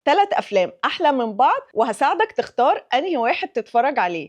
3 أفلام أحلى من بعض، وهساعدك تختار أنهي واحد تتفرج عليه.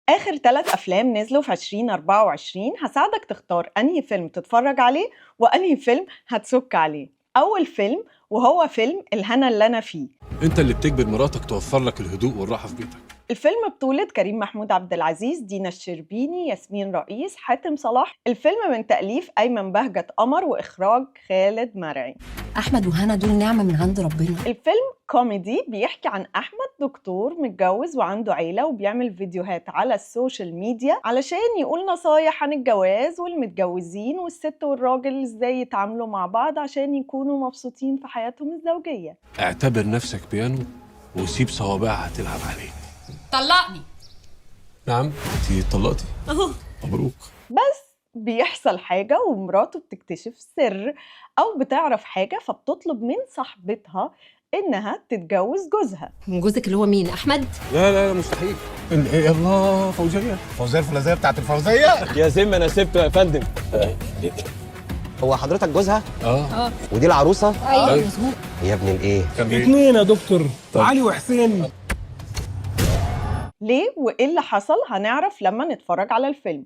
آخر 3 أفلام نزلوا في 2024 هساعدك تختار أنهي فيلم تتفرج عليه وأنهي فيلم هتسك عليه. أول فيلم وهو فيلم الهنا اللي أنا فيه. انت اللي بتجبر مراتك توفر لك الهدوء والراحة في بيتك. الفيلم بطولة كريم محمود عبد العزيز، دينا الشربيني، ياسمين رئيس، حاتم صلاح. الفيلم من تأليف أيمن بهجت قمر وإخراج خالد مرعي. احمد وهنا دول نعمه من عند ربنا. الفيلم كوميدي بيحكي عن أحمد، دكتور متجوز وعنده عيلة، وبيعمل فيديوهات على ال social media علشان يقول نصايح عن الجواز والمتجوزين والست والراجل ازاي يتعاملوا مع بعض عشان يكونوا مبسوطين في حياتهم الزوجية. اعتبر نفسك بيانو وسيب صوابعها تلعب عليه. طلقني. نعم، انت اتطلقتي؟ اهو. مبروك. بس بيحصل حاجة ومراته بتكتشف سر أو بتعرف حاجة، فبتطلب من صاحبتها إنها تتجوز جوزها. جوزك اللي هو مين؟ احمد؟ لا لا لا، مستحيل. إيه الله، فوزيه. فوزيه الفوزيه بتاعت الفوزيه. يا زم انا سبته يا فندم. هو حضرتك جوزها؟ اه. ودي العروسة؟ ايوه مظبوط. يا ابن الايه؟ كان ايه؟ اتنين يا دكتور، علي وحسين. ليه وإيه اللي حصل هنعرف لما نتفرج على الفيلم.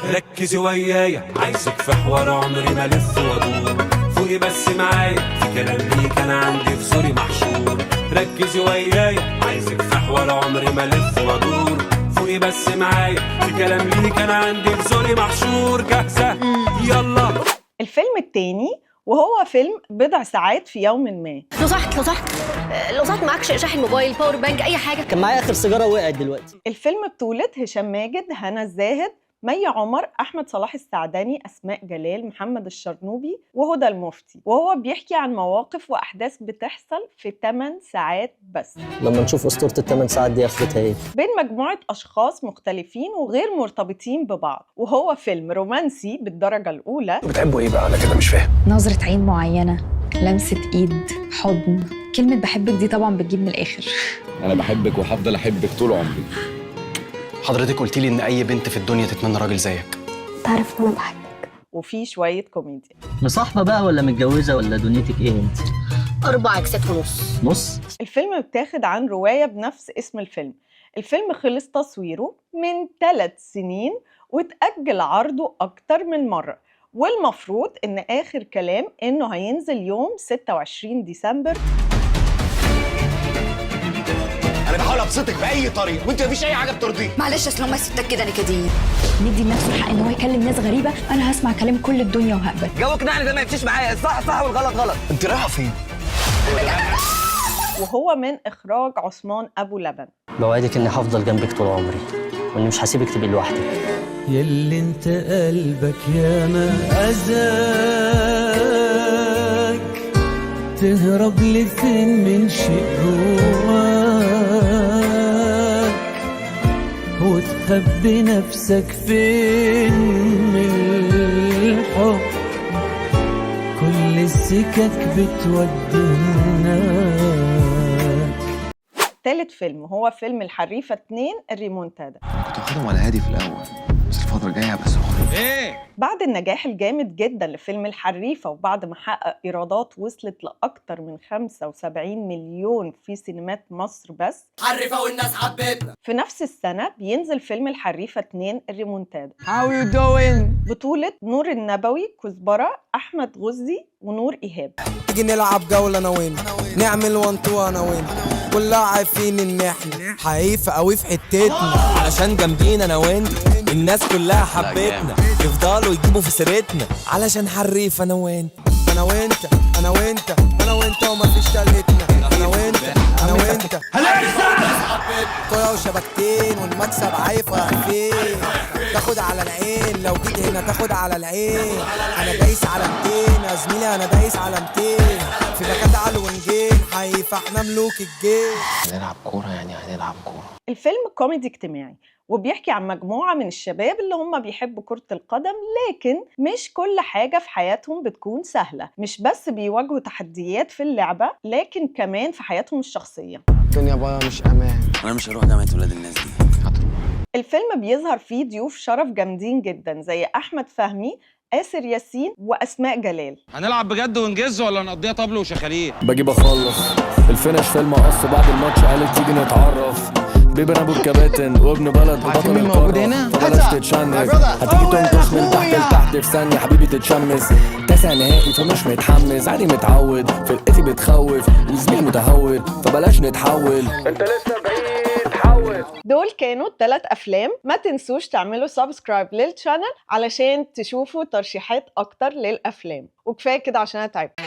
ركزي ويايا، عايزك في حوار عمري ما الف وادور، فوقي بس معايا في كلام ليك انا عندي في زوري محشور. ركزي ويايا، عايزك في حوار عمري ما الف وادور، فوقي بس معايا في كلام ليك انا عندي في زوري محشور. جاهزة؟ يلا. الفيلم التاني وهو فيلم بضع ساعات في يوم ما. لو سمحت لو سمحت، لو سمحت معاك شاحن موبايل، power bank، اي حاجة؟ كان معايا اخر سيجارة وقعت دلوقتي. الفيلم بطولة هشام ماجد، هنا الزاهد، مي عمر، أحمد صلاح السعداني، أسماء جلال، محمد الشرنوبي، وهدى المفتي. وهو بيحكي عن مواقف وأحداث بتحصل في 8 ساعات بس لما نشوف اسطورة ال8 ساعات دي اخرتها ايه. بين مجموعة أشخاص مختلفين وغير مرتبطين ببعض، وهو فيلم رومانسي بالدرجة الأولى. بتحبوا ايه بقى؟ انا كده مش فاهم. نظرة عين معينة، لمسة إيد، حضن، كلمة بحبك دي طبعا بتجيب من الآخر. انا بحبك وهفضل احبك طول عمري. حضرتك قلت لي ان اي بنت في الدنيا تتمنى راجل زيك. تعرف ان انا بحبك. وفيه شوية كوميديا. مصاحبه بقى ولا متجوزة ولا دنيتك ايه انت؟ 4 اكسات ونص. نص. الفيلم بتاخد عن رواية بنفس اسم الفيلم. الفيلم خلص تصويره من 3 سنين وتأجل عرضه أكتر من مرة، والمفروض إن آخر كلام إنه هينزل يوم 26 ديسمبر. انا بحاول ابسطك باي طريقه وانت مفيش اي حاجة بترضيك. معلش اصل هما ستات كده نكديين. ندي لنفسه الحق إن هو يكلم ناس غريبة، أنا هسمع كلام كل الدنيا وهقبل. جوك نحل ده ما يمشيش معايا، الصح صح والغلط غلط. انت رايحة فين؟ وهو من إخراج عثمان أبو لبن. بوعدك اني هفضل جنبك طول عمري واني مش هسيبك تبقي لوحدك. يلي انت قلبك يا ما أذاك، تهرب لفين من شيء جواك، وتخبي نفسك فين من الحب، كل السكك بتودي هناك. تالت فيلم هو فيلم الحريفة 2 الريمونتادا. كنت واخدهم على هادي في الاول، بس الفترة الجاية هبقى سخن. ايه؟ بعد النجاح الجامد جدا لفيلم الحريفة، وبعد ما حقق إيرادات وصلت لأكتر من 75 مليون في سينمات مصر بس، حرفه والناس حبتنا. في نفس السنة بينزل فيلم الحريفة 2 الريمونتادا. How you doing؟ بطولة نور النبوي، كزبرة، أحمد غزي، ونور إيهاب. تيجي نلعب جولة انا وانت، نعمل one two انا وانت، كلها عارفين ان احنا حريفة قوي في حتتنا، علشان جامدين انا وانت، الناس كلها حبتنا، يفضلوا يجيبوا في سيرتنا علشان حريف انا وانت. انا وانت انا وانت انا وانت ومفيش تالتنا، انا وانت انا وانت كرة وشبكتين والمكسب عارف رايح فين، تاخد على العين لو جيت هنا تاخد على العين. انا دايس على 200 يا زميلي، انا دايس على 200 في باكات على الونجين، حيفا احنا ملوك ال game. هنلعب كورة يعني هنلعب كورة. الفيلم كوميدي اجتماعي وبيحكي عن مجموعة من الشباب اللي هم بيحبوا كرة القدم، لكن مش كل حاجة في حياتهم بتكون سهلة. مش بس بيواجهوا تحديات في اللعبة، لكن كمان في حياتهم الشخصية. الدنيا بقى مش امان. انا مش هروح جامعه ولاد الناس دي. الفيلم بيظهر فيه ضيوف شرف جامدين جدا زي أحمد فهمي، آسر ياسين وأسماء جلال. هنلعب بجد ونجز ولا نقضيها طبل وشخاليل؟ بجيب اخلص ال finish في المقص، بعد الماتش قالت تيجي نتعرف. baby انا ابو الكباتن وابن بلد وبطل مين موجود القارة، هنا؟ فبلاش تتشنج. هتيجي تنكش من تحت لتحت في ثانية حبيبي تتشمس. تاسع نهائي فمش متحمس، عادي متعود، فرقتي بتخوف وزميلي متهور، فبلاش نتحول. انت لسه بعيد حول. دول كانوا الثلاث افلام. ما تنسوش تعملوا subscribe لل channel علشان تشوفوا ترشيحات اكتر للافلام. وكفايه كده عشان انا تعبت.